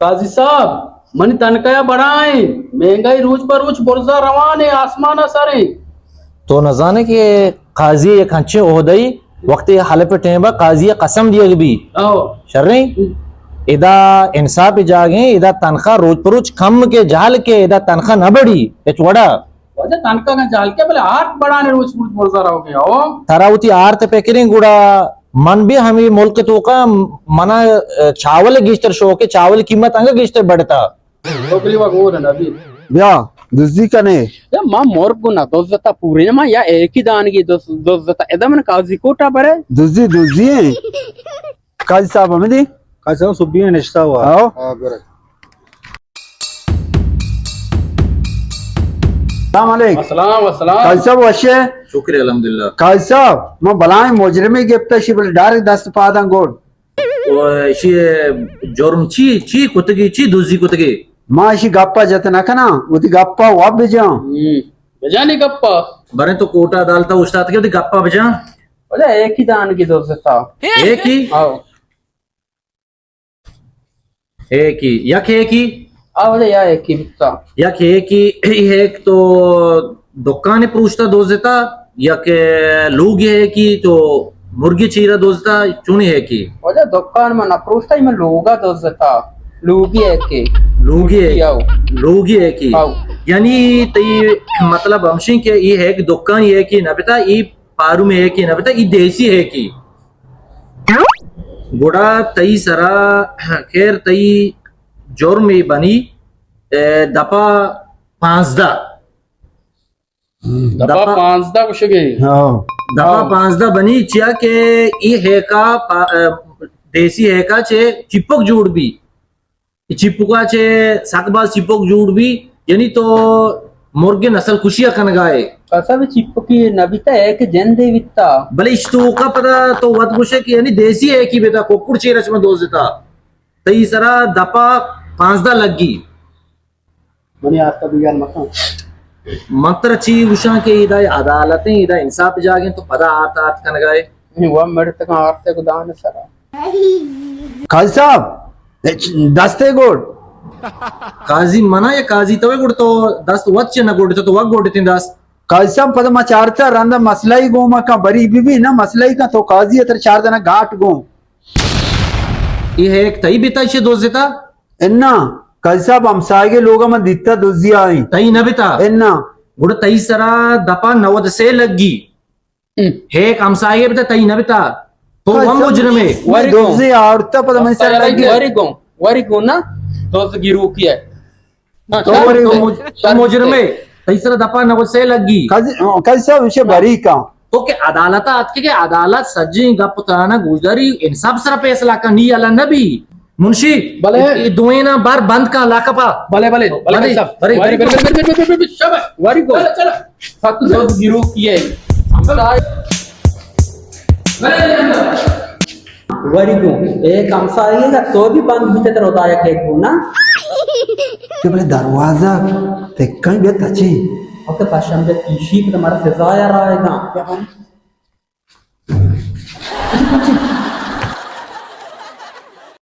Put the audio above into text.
قاضی صاحب، منی تنخواہ بڑائیں، مہنگائی روچ پہ روچ برزا روان ایں، آسمان ءَ سر ایں۔ تو نہ زانے کہ قاضی یک انچیں عہدہ ای، وقتی حلف ٹیم ءَ قاضی ءَ قسم دیگ بی۔ او۔ شریں؟ ادا انصاف جاگیں، ادا تنخواہ روچ پہ روچ کم کے جہل کے، ادا تنخواہ نہ بڑی، ہچ وڑا۔ واجہ تنخواہ کا جہل کے، بلے آرت بڑانے روچ پہ روچ برزا رہو گے، او۔ ترا وتی آرت پکریں گڑا من بھی ہمیں ملک توکا منا، اه، چاول گیشتر شوق ہے، چاول قیمت انگا گیشتر بڑھتا۔ ٹوکری وا گور ہے نا ابھی۔ بیا، دزی کنے۔ یا ما مرگ نہ دزتا پورے، ما یا ایک ہی دانگی دز-، دزتا۔ ادا من قاضی کوٹا برے۔ دزی، دزی ہے۔ قاضی صاحب ہمیں دی۔ قاضی صاحب صبح میں نشتا ہوا۔ آؤ۔ ہاں، برے۔ السلام علیکم۔ السلام، السلام۔ قاضی صاحب وشے؟ شکر الحمدللہ۔ قاضی صاحب، ما بلائیں مجرمے گپتا شی بل ڈائریکٹ دست پاداں گوڑ۔ و اشی جرم چی، چی کتگی، چی دزی کتگی؟ ما اشی گپا جت نہ کناں، وتی گپا واب بجاں۔ ہم، بجانی گپا۔ برے تو کوٹا عدالتا اوشتاتگے، وتی گپا بجاں۔ بلے ایک ہی دانگی دزتا۔ ایک ہی؟ آؤ۔ ایک ہی، یک ایک ہی؟ آؤ، بلے یا ایک ہی بتا۔ یک ایک ہی، ایک تو دکان پروشتا دزتا، یک لوگ ایک ہی تو مرگی چیرا دزتا، چونی ایک ہی؟ واجہ دکان من نہ پروشتا، من لوگا دزتا، لوگی ایک ہی۔ لوگی ایک، آؤ۔ لوگی ایک ہی۔ آؤ۔ یعنی تئی مطلب ہمشیں کہ یہ ایک دکان ایک ہی نہ بتا، یہ پاروم ایک ہی نہ بتا، یہ دیسی ایک ہی۔ گڑا تئی سرا، خیر، تئی جرم بنی، اے، دپا پانزدہ۔ دپا دپا پانزدہ گوشگے۔ ہاں۔ دپا ہاں۔ پانزدہ بنی، چیا کہ ای ہیکا پا-، اے، دیسی ہیکا چے چپک جوڑ بی۔ ای چپکا چے سک باز چپک جوڑ بی، یعنی تو مرگ نسل کشی کنگائے۔ قسم چپکی نبیتا، ایک جندے بیتا۔ بلے اشتوکا پدا تو وت گوشے کہ یعنی دیسی ایک ہی بیتا، کوکڑ چیرا چما دوزتا۔ تئی سرا دپا پانزدہ لگی۔ منی آرتا بیگار مکن۔ من ترا چی گوشاں کہ ادا عدالتیں، ادا انصاف جاگیں، تو پدا آرت آرت کنگائے۔ نی و مرتگاں آرتے گدان سرا۔ قاضی صاحب، دستے گوڑ۔ قاضی منا یا قاضی توے گوڑ، تو دست وت چے نہ گوڑ، تو وت گوڑ تین دست۔ قاضی صاحب، پدا ما چارتا رندا مسئلہ ہی گوما کا بری بی بی نا، مسئلہ ہی کا تو قاضی اتر چار دنا گاٹ گو۔ یہ ہے ایک تئی بیتا چے دوزتا؟ انا، قاضی صاحب، ہمساہگے لوگا من دیتا دزی آئی۔ تئی نہ بیتا؟ انا۔ گڑا تئی سرا دپا نود سے لگی۔ ہم۔ ایک ہمساہگے بیتا، تئی نہ بیتا۔ تو قاضی ہم صاحب، مجرم ہے۔ وری گوں۔ دزی آورتا پدا من سر لگی۔ وری گوں، وری گوں نا، دز گیروکی ہے۔ تو وری تو مج-، تو مجرم ہے۔ تئی سرا دپا نود سے لگی۔ قاضی، قاضی صاحب، اسے بری کا۔ تو کہ عدالت آتکے کہ عدالت سجیں گپ ترانا گوشداری انصاف سرا فیصلہ کا، نی الا نبی۔ منشی، بلے۔ اے دوئینا بار بند کا لاکپا۔ بلے، بلے، بلے، بلے، صاحب۔ بلے، بلے، بلے، بلے، بلے، بلے، شاباش۔ وری گو۔ چلو، چلو۔ سخت زود گیروکی ہے۔ ہمسائے۔ بلے، بلے، بلے۔ وری گو۔ ایک ہمسائے ہے، تو بھی بند بیتے تر ہوتا ہے کہ گو نا۔ کہ بلے دروازہ تے کہیں بے تچی۔ اوکے، پشم بے پیشی پہ تمہارا سزا یا رائے گا۔